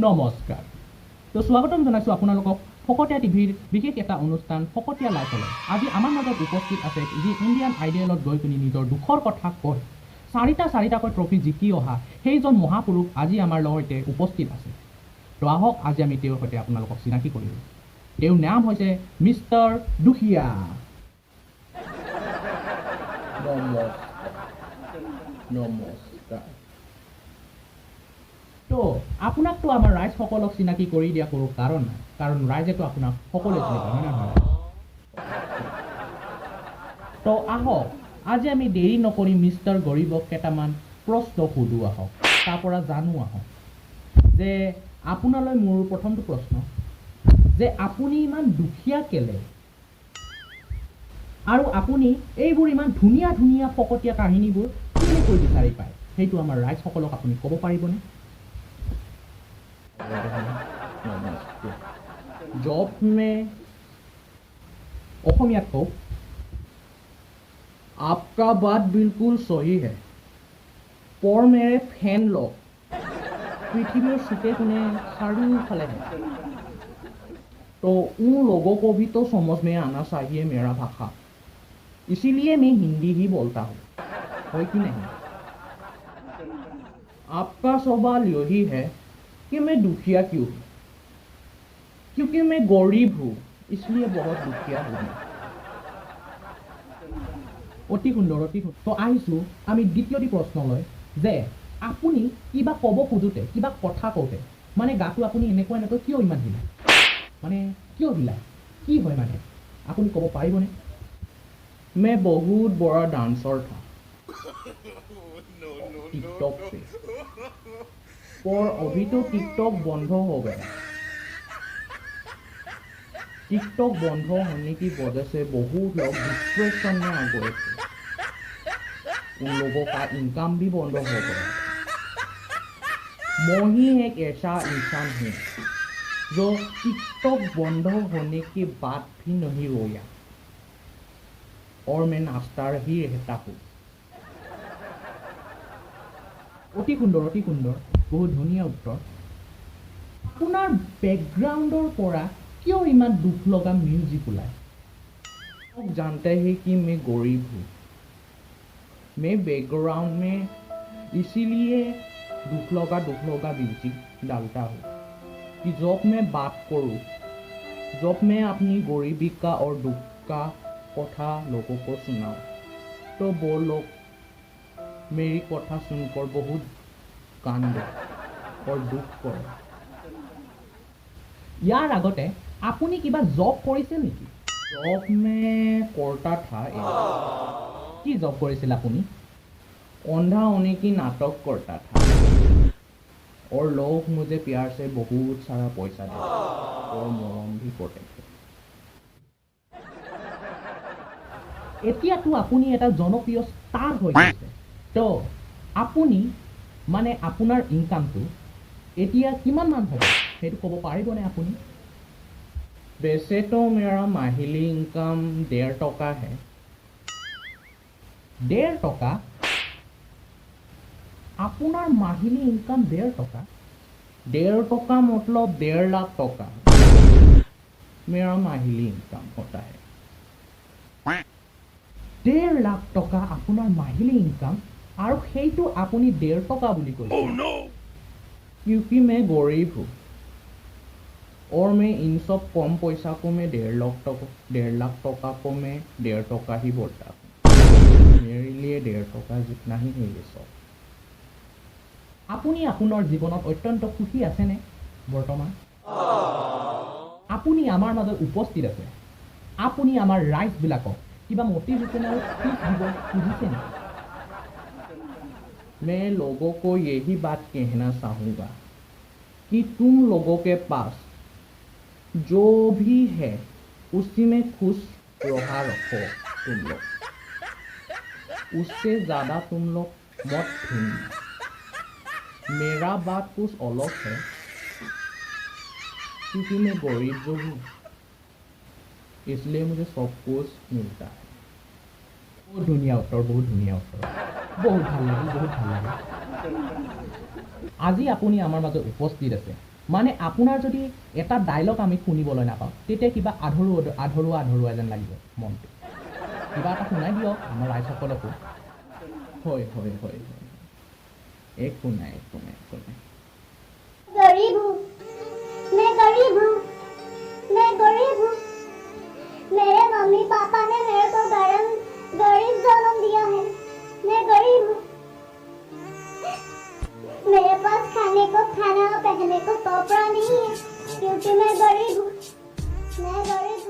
নমস্কাৰ। তো স্বাগতম জনাইছোঁ আপোনালোকক ফকতীয়া টিভিৰ বিশেষ এটা অনুষ্ঠান ফকতীয়া লাইফলৈ। আজি আমাৰ মাজত উপস্থিত আছে যি ইণ্ডিয়ান আইডিয়েলত গৈ পিনি নিজৰ দুখৰ কথা কয় চাৰিটা চাৰিটাকৈ ট্ৰফি জিকি অহা সেইজন মহাপুৰুষ আজি আমাৰ লগতে উপস্থিত আছে। তো আহক আজি আমি তেওঁৰ সৈতে আপোনালোকক চিনাকি কৰিলোঁ। তেওঁৰ নাম হৈছে মিষ্টাৰ দুখীয়া। নমস্কাৰ, নমস্কাৰ। তো আপোনাকতো আমাৰ ৰাইজসকলক চিনাকি কৰি দিয়া কোনো কাৰণ নাই, কাৰণ ৰাইজেতো আপোনাক সকলোৱে চিনি পায়, হয় নে নহয়? তো আহক আজি আমি দেৰি নকৰি মিষ্টাৰ গৰীবক কেইটামান প্ৰশ্ন সোধো আহক, তাৰ পৰা জানো আহক যে আপোনালৈ মোৰ প্ৰথমটো প্ৰশ্ন যে আপুনি ইমান দুখীয়া কেলে, আৰু আপুনি এইবোৰ ইমান ধুনীয়া ধুনীয়া ফকতীয়া কাহিনীবোৰ কেনেকৈ বিচাৰি পায়, সেইটো আমাৰ ৰাইজসকলক আপুনি ক'ব পাৰিবনে? নমস্তে। जब मैं অসমীয়াত কওক। आपका बात बिल्कुल सही है, पर मेरे फैन लोग পৃথিৱীৰ চুকে কোণে চাৰিওফালে है, तो उन लोगों को भी तो समझ में आना चाहिए मेरा भाषा, इसीलिए मैं हिंदी ही बोलता हूँ, है कि नहीं? आपका सवाल यही है कि मैं दुखिया क्यों हूँ? क्योंकि मैं गरीब हूँ, इसलिए बहुत दुखिया हूँ मैं। অতি সুন্দৰ, অতি সুন্দৰ। তো আহিছোঁ আমি দ্বিতীয়টি প্ৰশ্নলৈ যে আপুনি কিবা ক'ব খোজোঁতে, কিবা কথা কওঁতে মানে গাটো আপুনি এনেকুৱা এনেকৈ কিয় ইমান হিলায়, মানে কিয় হিলায়, কি হয় মানে আপুনি ক'ব পাৰিবনে? मैं बहुत बड़ा डांसर था टिकटॉक पे, पर अभी तो टिकटॉक बंद हो गया। टिकटॉक बंद होने की वजह से बहुत लोग डिप्रेशन में आ गए थे, उन लोगों का इनकम भी बंद हो गया। मैं ही एक ऐसा इंसान हूँ जो टिकटॉक बंद होने के बाद भी नहीं रोया और मैं नाचता ही रहता हूँ। অতি সুন্দৰ, অতি সুন্দৰ, বহুত ধুনীয়া উত্তৰ। আপোনাৰ বেকগ্ৰাউণ্ডৰ পৰা কিয় ইমান দুখ লগা মিউজিক ওলায়? लोग जानते हैं कि मैं गरीब हूँ, मैं बैकग्राउंड में इसीलिए दुख लगा म्यूजिक डालता हूँ कि जब मैं बात करूँ, जब मैं अपनी गरीबी का और दुख का কথা लोगों को सुनाऊँ, तो वो लोग मेरी কথা सुनकर बहुत कांदे और दुख কৰে। ইয়াৰ আগতে আপুনি কিবা জব কৰিছিল নেকি? जब मैं करता था। কি জব কৰিছিল আপুনি? अंधा होने की नाटक करता था और लोग मुझे प्यार से बहुत सारा पैसा देते और মৰম भी करते थे। এতিয়াতো আপুনি এটা জনপ্ৰিয় ষ্টাৰ হৈ গৈছে, তো আপুনি মানে আপোনাৰ ইনকামটো এতিয়া কিমান মান হ'ব সেইটো ক'ব পাৰিবনে আপুনি? वैसे तो मेरा माहिली इनकम 1.5 टका है। 1.5 টকা? আপোনাৰ মাহিলী ইনকাম 1.5 টকা? 1.5 टका मतलब 1.5 लाख टका मेरा माहिली इनकम होता है। 1.5 লাখ টকা আপোনাৰ মাহিলী ইনকাম, আৰু সেইটো আপুনি 1.5 টকা বুলি কৈছে? क्योंकि मैं गरीब हूँ और मैं इन सब कम पैसा को मैं 1.5 लाख टका, 1.5 लाख टका को मैं 1.5 टका ही बोलता हूँ। मेरे लिए 1.5 टका जितना ही है ये सब। আপুনি আপোনাৰ জীৱনত অত্যন্ত সুখী আছেনে বৰ্তমান? আপুনি আমাৰ মাজত উপস্থিত আছে, আপুনি আমাৰ ৰাইজবিলাকক কিবা মটিভেশ্যনেল স্পীচ দিব খুজিছে নেকি? मैं लोगों को यही बात कहना चाहूँगा कि तुम लोगों के पास जो भी है उसी में खुश रहा रखो तुम लोग, उससे ज़्यादा तुम लोग मत ढूंढना। मेरा बात कुछ अलग है क्योंकि मैं गरीब जो हूँ, इसलिए मुझे सब कुछ मिलता है। বহুত ধুনীয়া উত্তৰ, বহুত ধুনীয়া উত্তৰ, বহুত ভাল লাগিল, বহুত ভাল লাগিল। আজি আপুনি আমাৰ মাজত উপস্থিত আছে। মানে আপোনাৰ যদি এটা ডাইলগ আমি শুনিবলৈ নাপাওঁ, তেতিয়া কিবা আধৰুৱা আধৰুৱা আধৰুৱা যেন লাগিব মনটো। কিবা এটা শুনাই দিয়ক আমাৰ ৰাইজসকলকো। হয় হয় হয় হয়, একো নাই, একো নাই, একো নাই। गरीब हूँ मैं, गरीब हूँ मैं, गरीब हूँ। मेरे मम्मी पापा ने मेरे को गरम गरीब जन्म दिया है। मैं गरीब हूँ। मेरे पास खाने को खाना और पहनने को कपड़ा नहीं है, क्योंकि मैं गरीब हूँ, मैं गरीब।